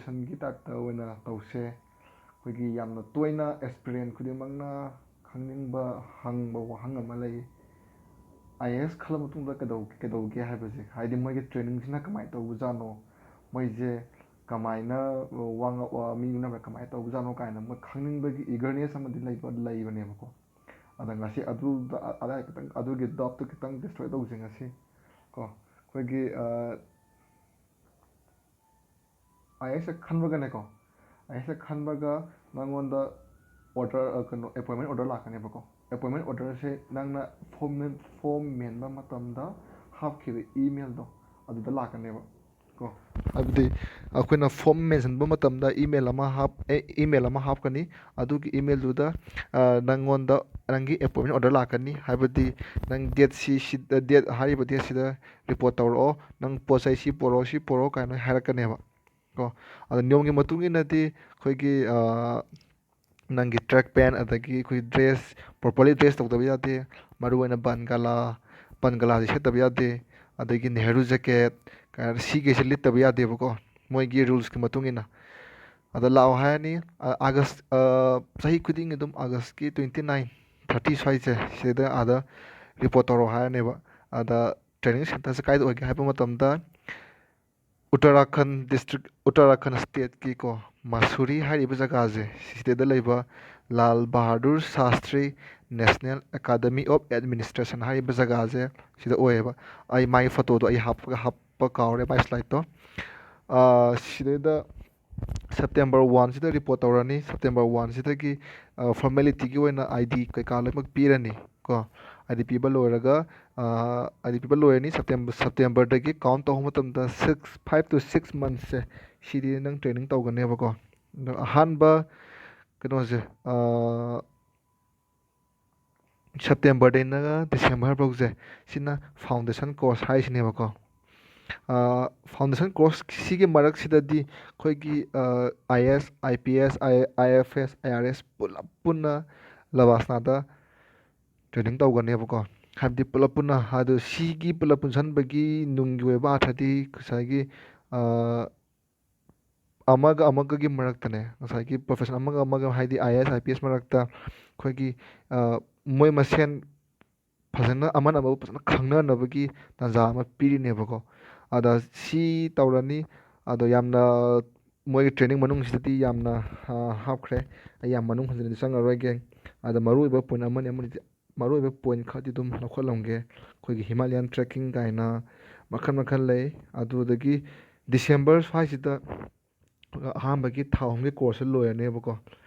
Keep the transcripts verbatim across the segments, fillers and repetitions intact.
ꯁꯟꯒꯤ ꯇꯥꯏꯞꯇ ꯑꯣꯏꯅ ꯇꯧꯁꯦ꯫ ꯑꯩꯈꯣꯏꯒꯤ ꯌꯥꯝꯅ ꯇꯣꯏꯅ ꯑꯦꯁꯄꯤꯔꯦꯟ ꯈꯨꯗꯤꯡꯃꯛꯅ ꯈꯪꯅꯤꯡꯕ, ꯍꯪꯕ ꯋꯥꯍꯪ ꯑꯃ ꯂꯩ꯫ ꯑꯥꯏ ꯑꯦ ꯑꯦꯁ ꯈꯜꯂ ꯃꯇꯨꯡꯗ ꯀꯩꯗꯧ-, ꯀꯩꯗꯧꯒꯦ ꯍꯥꯏꯕꯁꯦ, ꯍꯥꯏꯗꯤ ꯃꯣꯏꯒꯤ ꯇ꯭ꯔꯦꯅꯤꯡꯁꯤꯅ ꯀꯃꯥꯏꯅ ꯇꯧꯕꯖꯥꯠꯅꯣ, ꯃꯣꯏꯁꯦ ꯀꯃꯥꯏꯅ ꯋꯥ ꯉ-, ꯋꯥ-, ꯃꯤ ꯎꯅꯕ ꯀꯃꯥꯏꯅ ꯇꯧꯕꯖꯥꯠꯅꯣ ꯀꯥꯏꯅ ꯃꯣꯏ ꯈꯪꯅꯤꯡꯕꯒꯤ ꯏꯒꯔꯅꯦꯁ ꯑꯃꯗꯤ ꯂꯩꯕ, ꯂꯩꯕꯅꯦꯕꯀꯣ꯫ ꯑꯗ ꯉꯁꯤ ꯑꯗꯨꯗ, ꯑ-, ꯑꯗꯥꯏ ꯈꯤꯇꯪ, ꯑꯗꯨꯒꯤ ꯗꯥꯎꯠꯇꯨ ꯈꯤꯇꯪ ꯗꯤꯁꯇ꯭ꯔꯣꯏ ꯇꯧꯁꯦ ꯉꯁꯤ ꯀꯣ꯫ ꯑꯩꯈꯣꯏꯒꯤ, ꯑ, ꯑꯥꯏ ꯑꯦꯁ ꯈꯟꯕꯒꯅꯦꯀꯣ, ꯑꯥꯏ ꯑꯦꯁ ꯈꯟꯕꯒ ꯅꯪꯉꯣꯟꯗ ꯑꯣꯔꯗꯔ, ꯑ, ꯀꯩꯅꯣ, ꯑꯦꯄꯣꯏꯟꯃꯦꯟ ꯑꯣꯔꯗꯔ ꯂꯥꯛꯀꯅꯦꯕꯀꯣ꯫ ꯑꯦꯄꯣꯏꯟꯃꯦꯟ ꯑꯣꯔꯗꯔꯁꯦ ꯅꯪꯅ ꯐꯣꯝ ꯃꯦꯟ-, ꯐꯣꯝ ꯃꯦꯟꯕ ꯃꯇꯝꯗ ꯍꯥꯞꯈꯤꯕ ꯏꯃꯦꯜꯗꯣ ꯑꯗꯨꯗ ꯂꯥꯛꯀꯅꯦꯕ ꯀꯣ꯫ ꯍꯥꯏꯕꯗꯤ ꯑꯩꯈꯣꯏꯅ ꯐꯣꯝ ꯃꯦꯟꯁꯤꯟꯕ ꯃꯇꯝꯗ ꯏꯃꯦꯜ ꯑꯃ ꯍꯥꯞ-, ꯑꯦ, ꯏꯃꯦꯜ ꯑꯃ ꯍꯥꯞꯀꯅꯤ꯫ ꯑꯗꯨꯒꯤ ꯏꯃꯦꯜꯗꯨꯗ, ꯑ, ꯅꯪꯉꯣꯟꯗ ꯅꯪꯒꯤ ꯑꯦꯄꯣꯏꯟꯃꯦꯟ ꯑꯣꯔꯗꯔ ꯂꯥꯛꯀꯅꯤ꯫ ꯍꯥꯏꯕꯗꯤ ꯅꯪ ꯗꯦꯠ ꯁꯤ, ꯁꯤ, ꯗꯦꯠ, ꯍꯥꯏꯔꯤꯕ ꯗꯦꯠꯁꯤꯗ ꯔꯤꯄꯣꯔꯠ ꯇꯧꯔꯛꯑꯣ, ꯅꯪ ꯄꯣꯠ ꯆꯩ ꯁꯤ ꯄꯨꯔꯛꯑꯣ, ꯁꯤ ꯄꯨꯔꯛꯑꯣ ꯀꯥꯏꯅ ꯍꯥꯏꯔꯛꯀꯅꯦꯕ ꯀꯣ꯫ ꯑꯗꯣ ꯅꯤꯌꯣꯝꯒꯤ ꯃꯇꯨꯡ ꯏꯟꯅꯗꯤ ꯑꯩꯈꯣꯏꯒꯤ, ꯑ, ꯅꯪꯒꯤ ꯇ꯭ꯔꯦꯛ ꯄꯦꯟ, ꯑꯗꯒꯤ ꯑꯩꯈꯣꯏ ꯗ꯭ꯔꯦꯁ, ꯄ꯭ꯔꯣꯄꯔꯂꯤ ꯗ꯭ꯔꯦꯁ ꯇꯧꯗꯕ ꯌꯥꯗꯦ꯫ ꯃꯔꯨꯑꯣꯏꯅ ꯕꯟ ꯒꯂꯥ, ꯕꯟ ꯒꯂꯥꯁꯤ ꯁꯦꯠꯇꯕ ꯌꯥꯗꯦ꯫ ꯑꯗꯒꯤ ꯅꯦꯍꯔꯨ ꯖꯦꯀꯦꯠ, ꯀꯩ ꯍꯥꯏꯔꯦ, ꯁꯤꯈꯩꯁꯦ ꯂꯤꯠꯇꯕ ꯌꯥꯗꯦꯕꯀꯣ, ꯃꯣꯏꯒꯤ ꯔꯨꯜꯁꯀꯤ ꯃꯇꯨꯡ ꯏꯟꯅ꯫ ꯑꯗ ꯂꯥꯛꯑꯣ ꯍꯥꯏꯔꯅꯤ꯫ ꯑ, ꯑꯥꯒꯁ, ꯑ, ꯆꯍꯤ ꯈꯨꯗꯤꯡꯒꯤ ꯑꯗꯨꯝ ꯑꯥꯒꯁꯀꯤ twenty nine, thirty ꯁ꯭ꯋꯥꯏꯁꯦ, ꯁꯤꯗ ꯑꯥꯗ ꯔꯤꯄꯣꯔꯠ ꯇꯧꯔꯛꯑꯣ ꯍꯥꯏꯔꯅꯦꯕ꯫ ꯑꯗ ꯇ꯭ꯔꯦꯅꯤꯡ ꯁꯦꯟꯇꯔꯁꯦ ꯀꯥꯏꯗ ꯑꯣꯏꯒꯦ ꯍꯥꯏꯕ ꯃꯇꯝꯗ, ꯎꯠꯇꯔꯥꯈꯟ ꯗꯤꯁꯇ꯭ꯔꯤꯛ, ꯎꯠꯇꯔꯥꯈꯟ ꯁ꯭ꯇꯦꯠꯀꯤ ꯀꯣ, ꯃꯁꯨꯔꯤ ꯍꯥꯏꯔꯤꯕ ꯖꯒꯥꯁꯦ, ꯁꯤꯗꯩꯗ ꯂꯩꯕ Lal Bahadur Shastri national academy of administration ꯍꯥꯏꯔꯤꯕ ꯖꯒꯥꯁꯦ ꯁꯤꯗ ꯑꯣꯏꯌꯦꯕ꯫ ꯑꯩ ꯃꯥꯒꯤ ꯐꯣꯇꯣꯗꯣ ꯑꯩ ꯍꯥꯞꯄꯒ, ꯍꯥꯞꯄ ꯀꯥꯎꯔꯦ ꯃꯥꯏ ꯁ꯭ꯂꯥꯏꯗꯇꯣ꯫ ꯑꯥ, ꯁꯤꯗꯩꯗ ꯁꯦꯞꯇꯦꯝꯕꯔ ꯋꯥꯟꯁꯤꯗ ꯔꯤꯄꯣꯔꯠ ꯇꯧꯔꯅꯤ꯫ ꯁꯦꯞꯇꯦꯝꯕꯔ ꯋꯥꯟꯁꯤꯗꯒꯤ, ꯑ, ꯐꯣꯔꯃꯦꯂꯤꯇꯤꯒꯤ ꯑꯣꯏꯅ ꯑꯥꯏ ꯗꯤ ꯀꯩꯀꯥ ꯂꯣꯏꯅꯃꯛ ꯄꯤꯔꯅꯤ ꯀꯣ꯫ ꯑꯥꯏ ꯗꯤ ꯄꯤꯕ ꯂꯣꯏꯔꯒ, ꯑ, ꯑꯥꯏ ꯗꯤ ꯄꯤꯕ ꯂꯣꯏꯔꯅꯤ꯫ ꯁꯦꯞꯇꯦꯝꯕꯔ, ꯁꯦꯞꯇꯦꯝꯕꯔꯗꯒꯤ ꯀꯥꯎꯟ ꯇꯧꯕ ꯃꯇꯝꯗ six, five to six monthsꯁꯦ ꯁꯤꯗꯤ ꯅꯪ ꯇ꯭ꯔꯦꯅꯤꯡ ꯇꯧꯒꯅꯦꯕꯀꯣ꯫ ꯑꯗꯣ ꯑꯍꯥꯟꯕ ꯀꯩꯅꯣꯁꯦ, ꯑ, ꯁꯦꯞꯇꯦꯝꯕꯔꯗꯩꯅ ꯗꯤꯁꯦꯝꯕꯔ ꯐꯥꯎꯁꯦ, ꯁꯤꯅ ꯐꯥꯎꯟꯗꯦꯁꯟ ꯀꯣꯔꯁ ꯍꯥꯏꯁꯤꯅꯦꯕꯀꯣ꯫ ꯑ, ꯐꯥꯎꯟꯗꯦꯁꯟ ꯀꯣꯔꯁ ꯁꯤꯒꯤ ꯃꯔꯛꯁꯤꯗꯗꯤ ꯑꯩꯈꯣꯏꯒꯤ, ꯑ, ꯑꯥꯏ ꯑꯦꯁ, I P S, I, I F S, I R ꯑꯦꯁ ꯄꯨꯂꯞ ꯄꯨꯟꯅ ꯂꯕꯥꯁꯅꯥꯗ ꯇ꯭ꯔꯦꯅꯤꯡ ꯇꯧꯒꯅꯦꯕꯀꯣ꯫ ꯍꯥꯏꯕꯗꯤ ꯄꯨꯂꯞ ꯄꯨꯟꯅ, ꯑꯗꯨ ꯁꯤꯒꯤ ꯄꯨꯂꯞ ꯄꯨꯟꯁꯟꯕꯒꯤ ꯅꯨꯡꯒꯤ ꯑꯣꯏꯕ ꯑꯥꯔꯊꯗꯤ ꯉꯁꯥꯏꯒꯤ, ꯑ, ꯑꯃꯒ ꯑꯃꯒꯒꯤ ꯃꯔꯛꯇꯅꯦ, ꯉꯁꯥꯏꯒꯤ profession ꯑꯃꯒ ꯑꯃꯒ, ꯍꯥꯏꯗꯤ I A S, I P S ꯃꯔꯛꯇ ꯑꯩꯈꯣꯏꯒꯤ, ꯑ, ꯃꯣꯏ ꯃꯁꯦꯟ ꯐꯖꯅ, ꯑꯃꯅ ꯑꯃꯕꯨ ꯐꯖꯅ ꯈꯪꯅꯅꯕꯒꯤ ꯇꯥꯟꯖꯥ ꯑꯃ ꯄꯤꯔꯤꯅꯦꯕꯀꯣ꯫ ꯑꯗ ꯁꯤ ꯇꯧꯔꯅꯤ꯫ ꯑꯗꯣ ꯌꯥꯝꯅ, ꯃꯣꯏꯒꯤ training ꯃꯅꯨꯡꯁꯤꯗꯗꯤ ꯌꯥꯝꯅ, ꯑ, ꯍꯥꯞꯈ꯭ꯔꯦ꯫ ꯑꯩ ꯌꯥꯝ ꯃꯅꯨꯡ ꯍꯟꯖꯤꯟꯅꯗꯤ ꯆꯪꯉꯔꯣꯏꯒꯦ꯫ ꯑꯗ ꯃꯔꯨꯑꯣꯏꯕ point ꯑꯃꯅꯤ, ꯑꯃꯅꯤꯗꯤ, ꯃꯔꯨꯑꯣꯏꯕ point ꯈꯔꯗꯤ ꯑꯗꯨꯝ ꯂꯧꯈꯠꯂꯝꯒꯦ꯫ ꯑꯩꯈꯣꯏꯒꯤ Himalayan trekking ꯀꯥꯏꯅ ꯃꯈꯜ ꯃꯈꯜ ꯂꯩ꯫ ꯑꯗꯨꯗꯒꯤ December ꯁ꯭ꯋꯥꯏꯁꯤꯗ ꯑꯍꯥꯟꯕꯒꯤ ꯊꯥ ꯑꯍꯨꯝꯒꯤ course ꯁꯦ ꯂꯣꯏꯔꯅꯦꯕꯀꯣ꯫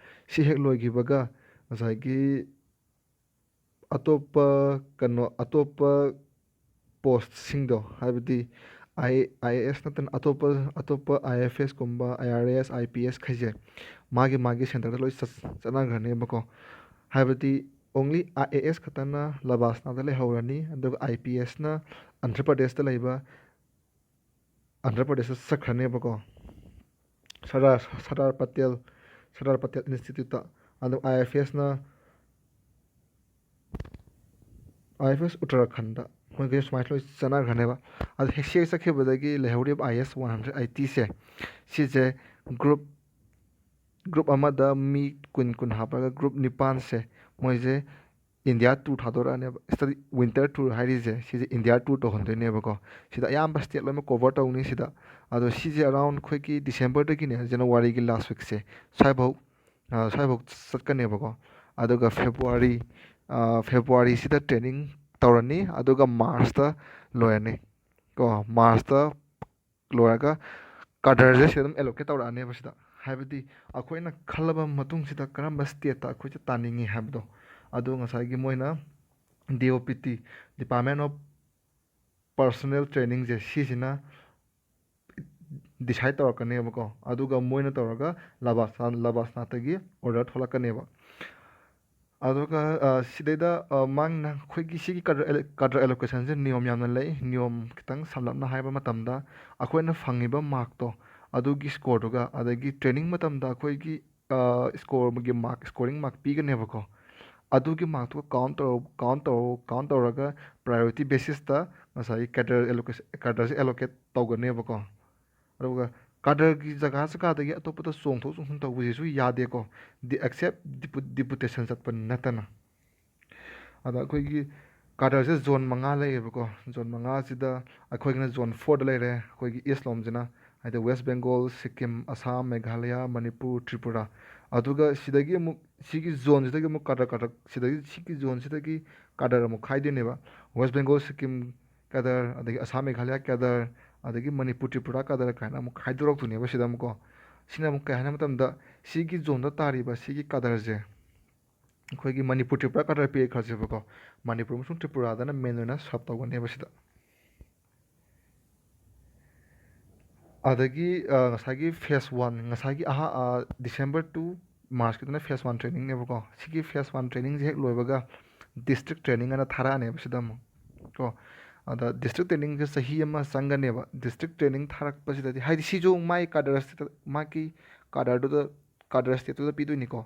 ꯁꯤ ꯍꯦꯛ ꯂꯣꯏꯈꯤꯕꯒ ꯉꯁꯥꯏꯒꯤ ꯑꯇꯣꯞꯄ, ꯀꯩꯅꯣ, ꯑꯇꯣꯞꯄ post ꯁꯤꯡꯗꯣ, ꯍꯥꯏꯕꯗꯤ I, I A S ꯅꯠꯇꯅ ꯑꯇꯣꯞꯄ, ꯑꯇꯣꯞꯄ I F S ꯀꯨꯝꯕ, I R S, I P S ꯈꯩꯁꯦ ꯃꯥꯒꯤ ꯃꯥꯒꯤ center ꯗ ꯂꯣꯏ ꯆꯠ-, ꯆꯠꯅꯈ꯭ꯔꯅꯦꯕꯀꯣ꯫ ꯍꯥꯏꯕꯗꯤ only I A S ꯈꯛꯇꯅ ꯂꯕꯥꯁꯅꯥꯗ ꯂꯩꯍꯧꯔꯅꯤ, ꯑꯗꯨꯒ I P S ꯅ ꯑꯟꯙ꯭ꯔ ꯄ꯭ꯔꯗꯦꯁꯇ ꯂꯩꯕ, ꯑꯟꯙ꯭ꯔ ꯄ꯭ꯔꯗꯦꯁꯇ ꯆꯠꯈ꯭ꯔꯅꯦꯕꯀꯣ꯫ ꯁꯔꯗꯥꯔ, ꯁꯔꯗꯥꯔ ꯄꯇꯦꯜ, ꯁꯔꯗꯥꯔ ꯄꯇꯦꯜ Institute ꯇ꯫ ꯑꯗꯨ I F S ꯅ, I F S ꯎꯠꯇꯔꯥꯈꯟꯗ, ꯃꯣꯏꯒꯤ ꯁꯨꯃꯥꯏꯅ ꯂꯣꯏ ꯆꯠꯅꯈ꯭ꯔꯅꯦꯕ꯫ ꯑꯗꯨ ꯍꯦꯛ ꯁꯤ ꯆꯠꯈꯤꯕꯗꯒꯤ ꯂꯩꯍꯧꯔꯤꯕ I A S one hundred eighty ꯁꯦ, ꯁꯤꯁꯦ group, group ꯑꯃꯗ ꯃꯤ ꯀꯨꯟ ꯀꯨꯟ ꯍꯥꯞꯄꯒ group ꯅꯤꯄꯥꯟꯁꯦ ꯃꯣꯏꯁꯦ India tour ꯊꯥꯗꯣꯔꯛꯑꯅꯦꯕ꯫ Study winter tour ꯍꯥꯏꯔꯤꯁꯦ, ꯁꯤꯁꯦ India tour ꯇꯧꯍꯟꯗꯣꯏꯅꯦꯕꯀꯣ꯫ ꯁꯤꯗ ꯑꯌꯥꯝꯕ state ꯂꯣꯏꯅꯃꯛ cover ꯇꯧꯅꯤ ꯁꯤꯗ꯫ ꯑꯗꯣ ꯁꯤꯁꯦ around ꯑꯩꯈꯣꯏꯒꯤ December ꯗꯒꯤꯅꯦ, January ꯒꯤ last week ꯁꯦ ꯁ꯭ꯋꯥꯏꯐꯥꯎ, ꯑ, ꯁ꯭ꯋꯥꯏꯐꯥꯎ ꯆꯠꯀꯅꯦꯕꯀꯣ꯫ ꯑꯗꯨꯒ February, ꯑ, February ꯁꯤꯗ training ꯇꯧꯔꯅꯤ, ꯑꯗꯨꯒ March ꯇ ꯂꯣꯏꯔꯅꯤ ꯀꯣ꯫ March ꯇ ꯂꯣꯏꯔꯒ cadre ꯁꯦ ꯁꯤꯗ ꯑꯗꯨꯝ allocate ꯇꯧꯔꯛꯑꯅꯦꯕ ꯁꯤꯗ꯫ ꯍꯥꯏꯕꯗꯤ ꯑꯩꯈꯣꯏꯅ ꯈꯜꯂꯕ ꯃꯇꯨꯡꯁꯤꯗ ꯀꯔꯝꯕ state ꯇ ꯑꯩꯈꯣꯏꯁꯦ ꯇꯥꯅꯤꯡꯉꯤ ꯍꯥꯏꯕꯗꯣ꯫ ꯑꯗꯣ ꯉꯁꯥꯏꯒꯤ ꯃꯣꯏꯅ D O P T, Department of Personnel Training ꯁꯦ, ꯁꯤꯁꯤꯅ decide ꯇꯧꯔꯛꯀꯅꯦꯕꯀꯣ꯫ ꯑꯗꯨꯒ ꯃꯣꯏꯅ ꯇꯧꯔꯒ ꯂꯕꯥꯁ-, ꯂꯕꯥꯁꯅꯥꯊꯇꯒꯤ order ꯊꯣꯛꯂꯛꯀꯅꯦꯕ꯫ ꯑꯗꯨꯒ, ꯑ, ꯁꯤꯗꯩꯗ, ꯑ, ꯃꯥꯡꯅ ꯑꯩꯈꯣꯏꯒꯤ ꯁꯤꯒꯤ cadre allo-, cadre allocation ꯁꯦ ꯅꯤꯌꯣꯝ ꯌꯥꯝꯅ ꯂꯩ꯫ ꯅꯤꯌꯣꯝ ꯈꯤꯇꯪ ꯁꯝꯂꯞꯅ ꯍꯥꯏꯕ ꯃꯇꯝꯗ, ꯑꯩꯈꯣꯏꯅ ꯐꯪꯉꯤꯕ mark ꯇꯣ, ꯑꯗꯨꯒꯤ score ꯗꯨꯒ, ꯑꯗꯒꯤ training ꯃꯇꯝꯗ ꯑꯩꯈꯣꯏꯒꯤ, ꯑ, score ꯒꯤ mark, scoring mark ꯄꯤꯒꯅꯦꯕꯀꯣ꯫ ꯑꯗꯨꯒꯤ mark ꯇꯨꯒ count ꯇꯧꯔ-, count ꯇꯧꯔ-, count ꯇꯧꯔꯒ priority basis ꯇ ꯉꯁꯥꯏꯒꯤ cadre allocation, cadre ꯁꯦ allocate ꯇꯧꯒꯅꯦꯕꯀꯣ꯫ ꯑꯗꯨꯒ ꯀꯥꯗꯔꯒꯤ ꯖꯒꯥ ꯖꯒꯥꯗꯒꯤ ꯑꯇꯣꯞꯄꯗ ꯆꯣꯡꯊꯣꯛ ꯆꯣꯡꯁꯤꯟ ꯇꯧꯕꯁꯤꯁꯨ ꯌꯥꯗꯦꯀꯣ, except ꯗꯤꯄꯨꯇꯦꯁꯟ ꯆꯠꯄ ꯅꯠꯇꯅ꯫ ꯑꯗ ꯑꯩꯈꯣꯏꯒꯤ ꯀꯥꯗꯔꯁꯦ ꯖꯣꯟ ꯃꯉꯥ ꯂꯩꯌꯦꯕꯀꯣ꯫ ꯖꯣꯟ ꯃꯉꯥꯁꯤꯗ ꯑꯩꯈꯣꯏꯒꯤꯅ ꯖꯣꯟ ꯐꯣꯔꯗ ꯂꯩꯔꯦ, ꯑꯩꯈꯣꯏꯒꯤ ꯏꯁ ꯂꯣꯝꯁꯤꯅ, ꯍꯥꯏꯗꯤ ꯋꯦꯁ ꯕꯦꯡꯒꯣꯜ, ꯁꯤꯛꯀꯤꯝ, ꯑꯁꯥꯝ, ꯃꯦꯘꯥꯂꯌꯥ, ꯃꯅꯤꯄꯨꯔ, ꯇ꯭ꯔꯤꯄꯨꯔꯥ꯫ ꯑꯗꯨꯒ ꯁꯤꯗꯒꯤ ꯑꯃꯨꯛ ꯁꯤꯒꯤ ꯖꯣꯟꯁꯤꯗꯒꯤ ꯑꯃꯨꯛ ꯀꯥꯗꯔ ꯀꯥꯗꯔ ꯁꯤꯗꯒꯤ ꯁꯤꯒꯤ ꯖꯣꯟꯁꯤꯗꯒꯤ ꯀꯥꯗꯔ ꯑꯃꯨꯛ ꯈꯥꯏꯗꯣꯏꯅꯦꯕ꯫ ꯋꯦꯁ ꯕꯦꯡꯒꯣꯜ, ꯁꯤꯛꯀꯤꯝ ꯀꯥꯗꯔ, ꯑꯗꯒꯤ ꯑꯁꯥꯝ ꯃꯦꯘꯥꯂꯌꯥ ꯀꯥꯗꯔ, ꯑꯗꯒꯤ ꯃꯅꯤꯄꯨꯔ ꯇ꯭ꯔꯤꯄꯨꯔꯥ ꯀꯥꯗꯔ ꯀꯥꯏꯅ ꯑꯃꯨꯛ ꯈꯥꯏꯗꯣꯔꯛꯇꯣꯏꯅꯦꯕ ꯁꯤꯗ ꯑꯃꯨꯛꯀꯣ꯫ ꯁꯤꯅ ꯑꯃꯨꯛ ꯀꯩ ꯍꯥꯏꯅ ꯃꯇꯝꯗ, ꯁꯤꯒꯤ ꯖꯣꯟꯗ ꯇꯥꯔꯤꯕ ꯁꯤꯒꯤ ꯀꯥꯗꯔꯁꯦ, ꯑꯩꯈꯣꯏꯒꯤ ꯃꯅꯤꯄꯨꯔ ꯇ꯭ꯔꯤꯄꯨꯔꯥ ꯀꯥꯗꯔ ꯄꯤꯔꯦ ꯈꯜꯂꯁꯦꯕꯀꯣ꯫ ꯃꯅꯤꯄꯨꯔ ꯑꯃꯁꯨꯡ ꯇ꯭ꯔꯤꯄꯨꯔꯥꯗꯅ ꯃꯦꯟ ꯑꯣꯏꯅ ꯁꯔꯞ ꯇꯧꯒꯅꯦꯕ ꯁꯤꯗ꯫ ꯑꯗꯒꯤ ꯉꯁꯥꯏꯒꯤ ꯐꯦꯁ ꯋꯥꯟ, ꯉꯁꯥꯏꯒꯤ ꯑꯍꯥ ꯗꯤꯁꯦꯝꯕꯔ ꯇꯨ ꯃꯥꯔꯁꯀꯤꯗꯨꯅ ꯐꯦꯁ ꯋꯥꯟ ꯇ꯭ꯔꯦꯅꯤꯡꯅꯦꯕꯀꯣ꯫ ꯁꯤꯒꯤ ꯐꯦꯁ ꯋꯥꯟ ꯇ꯭ꯔꯦꯅꯤꯡꯁꯦ ꯍꯦꯛ ꯂꯣꯏꯕꯒ ꯗꯤꯁꯇ꯭ꯔꯤꯛ ꯇ꯭ꯔꯦꯅꯤꯡ ꯑꯅ ꯊꯥꯔꯛꯑꯅꯦꯕ ꯁꯤꯗ ꯑꯃꯨꯛ ꯀꯣ꯫ ꯑꯗ ꯗꯤꯁꯇ꯭ꯔꯤꯛ ꯇ꯭ꯔꯦꯅꯤꯡꯁꯦ ꯆꯍꯤ ꯑꯃ ꯆꯪꯒꯅꯦꯕ꯫ ꯗꯤꯁꯇ꯭ꯔꯤꯛ ꯇ꯭ꯔꯦꯅꯤꯡ ꯊꯥꯔꯛꯄꯁꯤꯗꯗꯤ, ꯍꯥꯏꯗꯤ ꯁꯤꯁꯨ ꯃꯥꯒꯤ ꯀꯥꯗꯔ ꯁ꯭ꯇꯦꯠꯇ, ꯃꯥꯒꯤ ꯀꯥꯗꯔꯗꯨꯗ, ꯀꯥꯗꯔ ꯁ꯭ꯇꯦꯠꯇꯨꯗ ꯄꯤꯗꯣꯏꯅꯤꯀꯣ꯫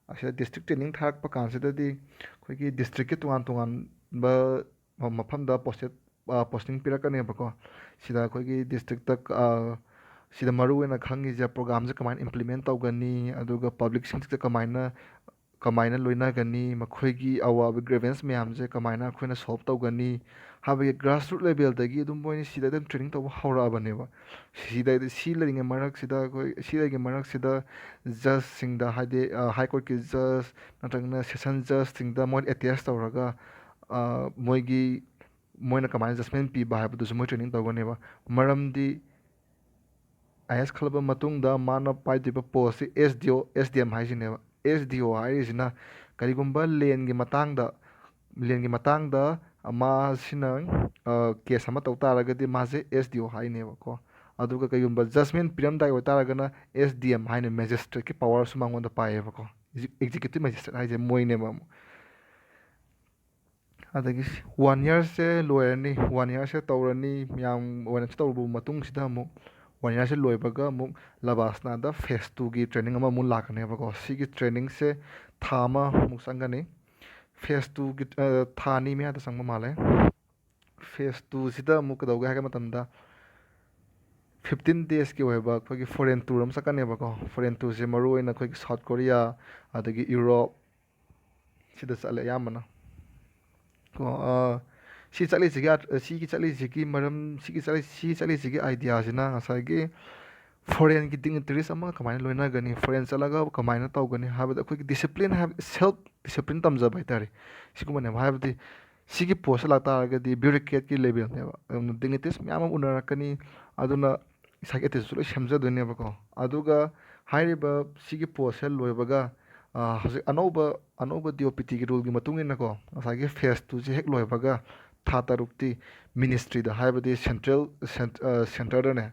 ꯑꯁꯤꯗ ꯗꯤꯁꯇ꯭ꯔꯤꯛ ꯇ꯭ꯔꯦꯅꯤꯡ ꯊꯥꯔꯛꯄ ꯀꯥꯟꯁꯤꯗꯗꯤ ꯑꯩꯈꯣꯏꯒꯤ ꯗꯤꯁꯇ꯭ꯔꯤꯛꯀꯤ ꯇꯣꯉꯥꯟ ꯇꯣꯉꯥꯟꯕ ꯃ-, ꯃꯐꯝꯗ ꯄꯣꯁꯇꯦꯠ, ꯑ, ꯄꯣꯁꯇꯤꯡ ꯄꯤꯔꯛꯀꯅꯦꯕꯀꯣ꯫ ꯁꯤꯗ ꯑꯩꯈꯣꯏꯒꯤ ꯗꯤꯁꯇ꯭ꯔꯤꯛꯇ, ꯑ, ꯁꯤꯗ ꯃꯔꯨ ꯑꯣꯏꯅ ꯈꯪꯉꯤꯁꯦ ꯄ꯭ꯔꯣꯒ꯭ꯔꯥꯝꯁꯦ ꯀꯃꯥꯏꯅ ꯏꯝꯄ꯭ꯂꯤꯃꯦꯟ ꯇꯧꯒꯅꯤ, ꯑꯗꯨꯒ ꯄꯕ꯭ꯂꯤꯛꯁꯤꯡꯁꯤꯗ ꯀꯃꯥꯏꯅ, ꯀꯃꯥꯏꯅ ꯂꯣꯏꯅꯒꯅꯤ, ꯃꯈꯣꯏꯒꯤ ꯑꯋꯥꯕ ꯒ꯭ꯔꯦꯚꯦꯟꯁ ꯃꯌꯥꯝꯁꯦ ꯀꯃꯥꯏꯅ ꯑꯩꯈꯣꯏꯅ ꯁꯣꯜꯕ ꯇꯧꯒꯅꯤ ꯍꯥꯏꯕꯒꯤ ꯒ꯭ꯔꯥꯁꯔꯨꯠ ꯂꯦꯚꯦꯜꯗꯒꯤ ꯑꯗꯨꯝ ꯃꯣꯏꯅ ꯁꯤꯗ ꯑꯗꯨꯝ ꯇ꯭ꯔꯦꯅꯤꯡ ꯇꯧꯕ ꯍꯧꯔꯛꯑꯕꯅꯦꯕ꯫ ꯁꯤꯗ ꯁꯤ ꯂꯩꯔꯤꯉꯩ ꯃꯔꯛꯁꯤꯗ ꯑꯩꯈꯣꯏ, ꯁꯤ ꯂꯩꯔꯤꯉꯩ ꯃꯔꯛꯁꯤꯗ ꯖꯖꯁꯤꯡꯗ, ꯍꯥꯏꯗꯤ, ꯑ, ꯍꯥꯏ ꯀꯣꯔꯠꯀꯤ ꯖꯖ ꯅꯠꯇ꯭ꯔꯒꯅ ꯁꯦꯁꯟ ꯖꯖꯁꯤꯡꯗ ꯃꯣꯏ ꯑꯦꯇꯦꯁ ꯇꯧꯔꯒ, ꯑ, ꯃꯣꯏꯒꯤ, ꯃꯣꯏꯅ ꯀꯃꯥꯏꯅ ꯖꯁꯃꯦꯟ ꯄꯤꯕ ꯍꯥꯏꯕꯗꯨꯁꯨ ꯃꯣꯏ ꯇ꯭ꯔꯦꯅꯤꯡ ꯇꯧꯒꯅꯦꯕ꯫ ꯃꯔꯝꯗꯤ ꯑꯥꯏ ꯑꯦꯁ ꯈꯜꯂꯕ ꯃꯇꯨꯡꯗ ꯃꯥꯅ ꯄꯥꯏꯗꯣꯏꯕ ꯄꯣꯁꯁꯤ ꯑꯦꯁ ꯗꯤ ꯑꯣ, S D M ꯍꯥꯏꯁꯤꯅꯦꯕ꯫ S D ꯑꯣ ꯍꯥꯏꯔꯤꯁꯤꯅ ꯀꯔꯤꯒꯨꯝꯕ ꯂꯦꯟꯒꯤ ꯃꯇꯥꯡꯗ, ꯂꯦꯟꯒꯤ ꯃꯇꯥꯡꯗ ꯃꯥꯁꯤꯅ, ꯑ, ꯀꯦꯁ ꯑꯃ ꯇꯧ ꯇꯥꯔꯒꯗꯤ ꯃꯥꯁꯦ ꯑꯦꯁ ꯗꯤ ꯑꯣ ꯍꯥꯏꯅꯦꯕꯀꯣ꯫ ꯑꯗꯨꯒ ꯀꯩꯒꯨꯝꯕ ꯖꯁꯃꯦꯟ ꯄꯤꯔꯝꯗꯥꯏ ꯑꯣꯏꯇꯥꯔꯒꯅ ꯑꯦꯁ ꯗꯤ ꯑꯦꯝ ꯍꯥꯏꯅ, ꯃꯦꯖꯤꯁꯇ꯭ꯔꯦꯠꯀꯤ ꯄꯋꯥꯔꯁꯨ ꯃꯉꯣꯟꯗ ꯄꯥꯏꯌꯦꯕꯀꯣ꯫ ꯑꯦꯛꯖꯤꯀ꯭ꯌꯨꯇꯤꯞ ꯃꯦꯖꯤꯁꯇ꯭ꯔꯦꯠ ꯍꯥꯏꯁꯦ ꯃꯣꯏꯅꯦꯕ ꯑꯃꯨꯛ꯫ ꯑꯗꯒꯤ ꯋꯥꯟ ꯌꯔꯁꯦ ꯂꯣꯏꯔꯅꯤ, ꯋꯥꯟ ꯌꯔꯁꯦ ꯇꯧꯔꯅꯤ, ꯃꯌꯥꯝ ꯋꯥꯟ ꯌꯔꯁꯦ ꯇꯧꯔꯕ ꯃꯇꯨꯡꯁꯤꯗ ꯑꯃꯨꯛ ꯋꯥꯟ ꯌꯔꯁꯦ ꯂꯣꯏꯕꯒ ꯑꯃꯨꯛ ꯂꯕꯥꯁꯅꯥꯗ ꯐꯦꯁ ꯇꯨꯒꯤ ꯇ꯭ꯔꯦꯅꯤꯡ ꯑꯃꯃꯨꯛ ꯂꯥꯛꯀꯅꯦꯕꯀꯣ꯫ ꯁꯤꯒꯤ ꯇ꯭ꯔꯦꯅꯤꯡꯁꯦ ꯊꯥ ꯑꯃꯃꯨꯛ ꯆꯪꯒꯅꯤ꯫ ꯐꯦꯁ ꯇꯨꯒꯤ, ꯑ, ꯊꯥ ꯑꯅꯤ ꯃꯌꯥꯗ ꯆꯪꯕ ꯃꯥꯜꯂꯦ꯫ ꯐꯦꯁ ꯇꯨꯁꯤꯗ ꯑꯃꯨꯛ ꯀꯩꯗꯧꯒꯦ ꯍꯥꯏꯕ ꯃꯇꯝꯗ, ꯐꯤꯐꯇꯤꯟ ꯗꯦꯖꯀꯤ ꯑꯣꯏꯕ ꯑꯩꯈꯣꯏꯒꯤ ꯐꯣꯔꯦꯟ ꯇꯨꯔ ꯑꯃ ꯆꯠꯀꯅꯦꯕꯀꯣ꯫ ꯐꯣꯔꯦꯟ ꯇꯨꯔꯁꯦ ꯃꯔꯨꯑꯣꯏꯅ ꯑꯩꯈꯣꯏꯒꯤ ꯁꯥꯎꯠ ꯀꯣꯔꯤꯌꯥ, ꯑꯗꯒꯤ ꯌꯨꯔꯣꯞ, ꯁꯤꯗ ꯆꯠꯂꯦ ꯑꯌꯥꯝꯕꯅ ꯀꯣ꯫ ꯑ, ꯁꯤ ꯆꯠꯂꯤꯁꯤꯒꯤ ꯑꯥꯔ-, ꯁꯤꯒꯤ ꯆꯠꯂꯤꯁꯤꯒꯤ ꯃꯔꯝ, ꯁꯤꯒꯤ ꯆꯠꯂꯤ-, ꯁꯤ ꯆꯠꯂꯤꯁꯤꯒꯤ ꯑꯥꯏꯗꯤꯌꯥꯁꯤꯅ ꯉꯁꯥꯏꯒꯤ ꯐꯣꯔꯦꯟꯒꯤ ꯗꯤꯒꯅꯤꯇꯔꯤꯁ ꯑꯃꯒ ꯀꯃꯥꯏꯅ ꯂꯣꯏꯅꯒꯅꯤ, ꯐꯣꯔꯦꯟ ꯆꯠꯂꯒ ꯀꯃꯥꯏꯅ ꯇꯧꯒꯅꯤ ꯍꯥꯏꯕꯗ, ꯑꯩꯈꯣꯏꯒꯤ ꯗꯤꯁꯤꯄ꯭ꯂꯤꯟ ꯍꯥꯏꯕ, ꯁꯦꯜꯐ ꯗꯤꯁꯤꯄ꯭ꯂꯤꯟ ꯇꯝꯖꯕ ꯍꯥꯏꯇꯥꯔꯦ, ꯁꯤꯒꯨꯝꯕꯅꯦꯕ꯫ ꯍꯥꯏꯕꯗꯤ ꯁꯤꯒꯤ ꯄꯣꯁꯇ ꯂꯥꯛꯇꯥꯔꯒꯗꯤ ꯕ꯭ꯌꯨꯔꯣꯀ꯭ꯔꯦꯠꯀꯤ ꯂꯦꯕꯦꯜꯅꯦꯕ, ꯑꯗꯨꯅ ꯗꯤꯒꯅꯤꯇꯔꯤꯁ ꯃꯌꯥꯝ ꯑꯃ ꯎꯅꯔꯛꯀꯅꯤ꯫ ꯑꯗꯨꯅ ꯉꯁꯥꯏꯒꯤ ꯑꯦꯇꯤꯇ꯭ꯌꯨꯠꯁꯨ ꯂꯣꯏ ꯁꯦꯝꯖꯗꯣꯏꯅꯦꯕꯀꯣ꯫ ꯑꯗꯨꯒ ꯍꯥꯏꯔꯤꯕ ꯁꯤꯒꯤ ꯄꯣꯁꯁꯦ ꯂꯣꯏꯕꯒ, ꯑ, ꯍꯧꯖꯤꯛ ꯑꯅꯧꯕ, ꯑꯅꯧꯕ ꯗꯤ ꯑꯣ ꯄꯤ ꯇꯤꯒꯤ ꯔꯨꯜꯒꯤ ꯃꯇꯨꯡ ꯏꯟꯅꯀꯣ, ꯉꯁꯥꯏꯒꯤ ꯐꯦꯁ ꯇꯨꯁꯦ ꯍꯦꯛ ꯂꯣꯏꯕꯒ ꯊꯥ ꯇꯔꯨꯛꯇꯤ ꯃꯤꯅꯤꯁꯇ꯭ꯔꯤꯗ, ꯍꯥꯏꯕꯗꯤ ꯁꯦꯟꯇ꯭ꯔꯦꯜ, ꯁꯦꯟ-, ꯑ, ꯁꯦꯟꯇꯔꯗꯅꯦ,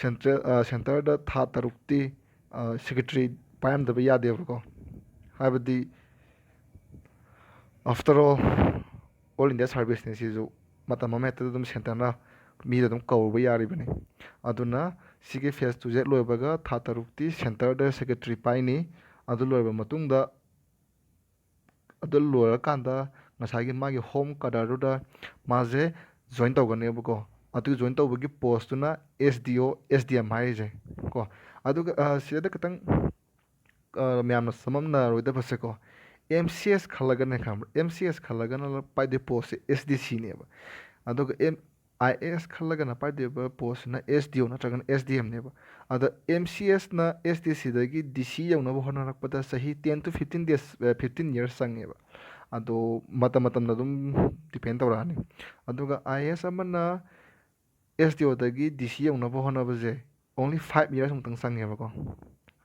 ꯁꯦꯟꯇ꯭ꯔꯦꯜ, ꯑ, ꯁꯦꯟꯇꯔꯗ ꯊꯥ ꯇꯔꯨꯛꯇꯤ, ꯑ, ꯁꯦꯀ꯭ꯔꯦꯇꯔꯤ ꯄꯥꯏꯔꯝꯗꯕ ꯌꯥꯗꯦꯕꯀꯣ꯫ ꯍꯥꯏꯕꯗꯤ, after all, all India serviceꯅꯤ ꯁꯤꯁꯨ, ꯃꯇꯝ ꯑꯃ ꯍꯦꯛꯇꯗ ꯑꯗꯨꯝ ꯁꯦꯟꯇꯔꯅ ꯃꯤꯗ ꯑꯗꯨꯝ ꯀꯧꯔꯨꯕ ꯌꯥꯔꯤꯕꯅꯤ꯫ ꯑꯗꯨꯅ ꯁꯤꯒꯤ ꯐꯦꯁ ꯇꯨꯁꯦ ꯂꯣꯏꯕꯒ ꯊꯥ ꯇꯔꯨꯛꯇꯤ ꯁꯦꯟꯇꯔꯗ ꯁꯦꯀ꯭ꯔꯦꯇꯔꯤ ꯄꯥꯏꯅꯤ꯫ ꯑꯗꯨ ꯂꯣꯏꯔꯕ ꯃꯇꯨꯡꯗ, ꯑꯗꯨ ꯂꯣꯏꯔꯀꯥꯟꯗ ꯉꯁꯥꯏꯒꯤ ꯃꯥꯒꯤ ꯍꯣꯝ ꯀꯥꯗꯔꯗꯨꯗ ꯃꯥꯁꯦ ꯖꯣꯏꯟ ꯇꯧꯒꯅꯦꯕꯀꯣ꯫ ꯑꯗꯨ ꯖꯣꯏꯟ ꯇꯧꯕꯒꯤ ꯄꯣꯁꯇꯨꯅ ꯑꯦꯁ ꯗꯤ ꯑꯣ, ꯑꯦꯁ ꯗꯤ ꯑꯦꯝ ꯍꯥꯏꯔꯤꯁꯦ ꯀꯣ꯫ ꯑꯗꯨꯒ, ꯑ, ꯁꯤꯗ ꯈꯤꯇꯪ, ꯑ, ꯃꯌꯥꯝꯅ ꯆꯃꯝꯅꯔꯣꯏꯗꯕꯁꯦꯀꯣ, ꯑꯦꯝ ꯁꯤ ꯑꯦꯁ ꯈꯜꯂꯒꯅꯦ, ꯈꯪꯕ꯭ꯔꯥ? M C S ꯈꯜꯂꯒꯅ ꯄꯥꯏꯗꯣꯏ ꯄꯣꯁꯁꯦ S D ꯁꯤꯅꯦꯕ꯫ ꯑꯗꯨꯒ M-, I A S ꯈꯜꯂꯒꯅ ꯄꯥꯏꯗꯣꯏꯕ ꯄꯣꯁꯁꯤꯅ S D ꯑꯣ ꯅꯠꯇ꯭ꯔꯒꯅ ꯑꯦꯁ ꯗꯤ ꯑꯦꯝꯅꯦꯕ꯫ ꯑꯗ ꯑꯦꯝ ꯁꯤ ꯑꯦꯁꯅ ꯑꯦꯁ ꯗꯤ ꯁꯤꯗꯒꯤ ꯗꯤ ꯁꯤ ꯌꯧꯅꯕ ꯍꯣꯠꯅꯔꯛꯄꯗ ꯆꯍꯤ ten to fifteen days, ꯑ, fifteen years ꯆꯪꯉꯦꯕ꯫ ꯑꯗꯣ ꯃꯇꯝ ꯃꯇꯝꯅ ꯑꯗꯨꯝ ꯗꯤꯄꯦꯟ ꯇꯧꯔꯛꯑꯅꯤ꯫ ꯑꯗꯨꯒ ꯑꯥꯏ ꯑꯦ ꯑꯦꯁ ꯑꯃꯅ ꯑꯦꯁ ꯗꯤ ꯑꯣꯗꯒꯤ ꯗꯤ ꯁꯤ ꯌꯧꯅꯕ ꯍꯣꯠꯅꯕꯁꯦ only five years ꯃꯨꯛꯇꯪ ꯆꯪꯉꯦꯕꯀꯣ꯫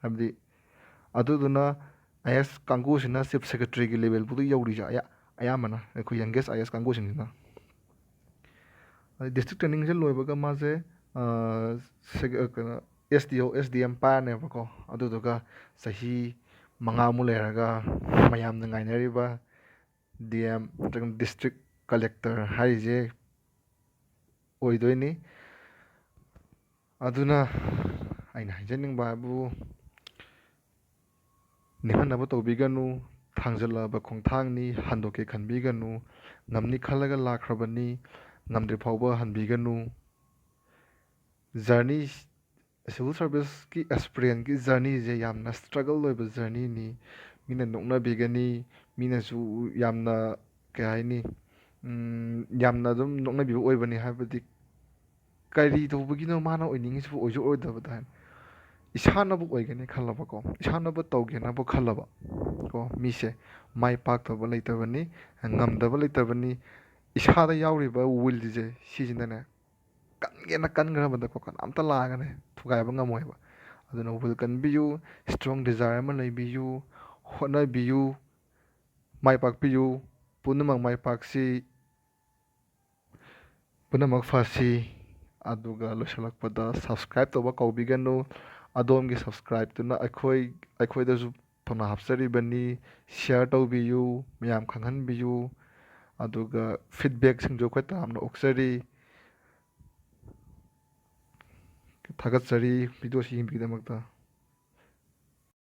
ꯍꯥꯏꯕꯗꯤ ꯑꯗꯨꯗꯨꯅ ꯑꯥꯏ ꯑꯦ ꯑꯦꯁ ꯀꯥꯡꯕꯨꯁꯤꯅ ꯆꯤꯐ ꯁꯦꯀ꯭ꯔꯦꯇꯔꯤꯒꯤ ꯂꯦꯕꯦꯜꯕꯨꯗ ꯌꯧꯔꯤꯁꯦ ꯑꯌꯥ-, ꯑꯌꯥꯝꯕꯅ ꯑꯩꯈꯣꯏ ꯌꯪꯒꯦꯁ ꯑꯥꯏ ꯑꯦ ꯑꯦꯁ ꯀꯥꯡꯕꯨꯁꯤꯡꯁꯤꯅ꯫ ꯑꯗꯩ ꯗꯤꯁꯇ꯭ꯔꯤꯛ ꯇ꯭ꯔꯦꯅꯤꯡꯁꯦ ꯂꯣꯏꯕꯒ ꯃꯥꯁꯦ, ꯑ, ꯁꯦ-, ꯑ, ꯀꯩꯅꯣ, ꯑꯦꯁ ꯗꯤ ꯑꯣ, ꯑꯦꯁ ꯗꯤ ꯑꯦꯝ ꯄꯥꯏꯔꯅꯦꯕꯀꯣ꯫ ꯑꯗꯨꯗꯨꯒ ꯆꯍꯤ ꯃꯉꯥꯃꯨꯛ ꯂꯩꯔꯒ ꯃꯌꯥꯝꯅ ꯉꯥꯏꯅꯔꯤꯕ ꯗꯤ ꯑꯦꯝ ꯅꯠꯇ꯭ꯔꯒꯅ ꯗꯤꯁꯇ꯭ꯔꯤꯛ ꯀꯂꯦꯛꯇꯔ ꯍꯥꯏꯔꯤꯁꯦ ꯑꯣꯏꯗꯣꯏꯅꯤ꯫ ꯑꯗꯨꯅ ꯑꯩꯅ ꯍꯥꯏꯖꯅꯤꯡꯕ ꯍꯥꯏꯕꯨ, ꯅꯤꯡꯍꯟꯅꯕ ꯇꯧꯕꯤꯒꯅꯨ, ꯊꯥꯡꯖꯜꯂꯛꯑꯕ ꯈꯣꯡꯊꯥꯡꯅꯤ, ꯍꯟꯗꯣꯛꯀꯦ ꯈꯟꯕꯤꯒꯅꯨ, ꯉꯝꯅꯤ ꯈꯜꯂꯒ ꯂꯥꯛꯈ꯭ꯔꯕꯅꯤ, ꯉꯝꯗ꯭ꯔꯤ ꯐꯥꯎꯕ ꯍꯟꯕꯤꯒꯅꯨ꯫ ꯖꯔꯅꯤ, ꯁꯤꯚꯤꯜ ꯁꯥꯔꯚꯤꯁꯀꯤ ꯑꯦꯁꯄꯤꯔꯦꯟꯒꯤ ꯖꯔꯅꯤꯁꯦ ꯌꯥꯝꯅ ꯁ꯭ꯇ꯭ꯔꯒꯜ ꯑꯣꯏꯕ ꯖꯔꯅꯤꯅꯤ꯫ ꯃꯤꯅ ꯅꯣꯛꯅꯕꯤꯒꯅꯤ, ꯃꯤꯅꯁꯨ ꯌꯥꯝꯅ, ꯀꯩ ꯍꯥꯏꯅꯤ, ꯎꯝ, ꯌꯥꯝꯅ ꯑꯗꯨꯝ ꯅꯣꯛꯅꯕꯤꯕ ꯑꯣꯏꯕꯅꯤ꯫ ꯍꯥꯏꯕꯗꯤ ꯀꯔꯤ ꯇꯧꯕꯒꯤꯅꯣ ꯃꯥꯅ ꯑꯣꯏꯅꯤꯡꯉꯤꯁꯤꯕꯨ ꯑꯣꯏꯁꯨ ꯑꯣꯏꯔꯣꯏꯗꯕꯗ ꯍꯥꯏꯅ ꯏꯁꯥꯅꯕꯨ ꯑꯣꯏꯒꯅꯤ ꯈꯜꯂꯕꯀꯣ, ꯏꯁꯥꯅꯕꯨ ꯇꯧꯒꯦꯅꯕꯨ ꯈꯜꯂꯕ ꯀꯣ, ꯃꯤꯁꯦ ꯃꯥꯏ ꯄꯥꯛꯇꯕ ꯂꯩꯇꯕꯅꯤ, ꯉꯝꯗꯕ ꯂꯩꯇꯕꯅꯤ꯫ ꯏꯁꯥꯗ ꯌꯥꯎꯔꯤꯕ ꯋꯤꯜꯁꯦ ꯁꯤꯁꯤꯅꯅꯦ ꯀꯟꯒꯦꯅ ꯀꯟꯈ꯭ꯔꯕꯗꯀꯣ ꯀꯅꯥꯝꯇ ꯂꯥꯛꯑꯒꯅꯦ ꯊꯨꯒꯥꯏꯕ ꯉꯝꯃꯣꯏꯕ꯫ ꯑꯗꯨꯅ ꯋꯤꯜ ꯀꯟꯕꯤꯌꯨ, ꯏꯁꯇ꯭ꯔꯣꯡ ꯗꯤꯖꯥꯌꯔ ꯑꯃ ꯂꯩꯕꯤꯌꯨ, ꯍꯣꯠꯅꯕꯤꯌꯨ, ꯃꯥꯏ ꯄꯥꯛꯄꯤꯌꯨ, ꯄꯨꯝꯅꯃꯛ ꯃꯥꯏ ꯄꯥꯛꯁꯤ꯫ ꯄꯨꯝꯅꯃꯛ ꯐꯁꯤ꯫ ꯑꯗꯨꯒ ꯂꯣꯏꯁꯤꯜꯂꯛꯄꯗ ꯁꯕꯁꯀ꯭ꯔꯥꯏꯞ ꯇꯧꯕ ꯀꯥꯎꯕꯤꯒꯅꯨ꯫ ꯑꯗꯣꯝꯒꯤ ꯁꯕꯁꯀ꯭ꯔꯥꯏꯞꯇꯨꯅ ꯑꯩꯈꯣꯏ, ꯑꯩꯈꯣꯏꯗꯁꯨ ꯊꯧꯅꯥ ꯍꯥꯞꯆꯔꯤꯕꯅꯤ꯫ ꯁꯤꯌꯥꯔ ꯇꯧꯕꯤꯌꯨ, ꯃꯌꯥꯝ ꯈꯪꯍꯟꯕꯤꯌꯨ꯫ ꯑꯗꯨꯒ ꯐꯤꯗꯕꯦꯛꯁꯤꯡꯁꯨ ꯑꯩꯈꯣꯏ ꯇꯔꯥꯝꯅ ꯑꯣꯛꯆꯔꯤ꯫ ꯊꯥꯒꯠꯆꯔꯤ ꯚꯤꯗꯤꯑꯣꯁꯤ ꯌꯦꯡꯕꯤꯕꯒꯤꯗꯃꯛꯇ꯫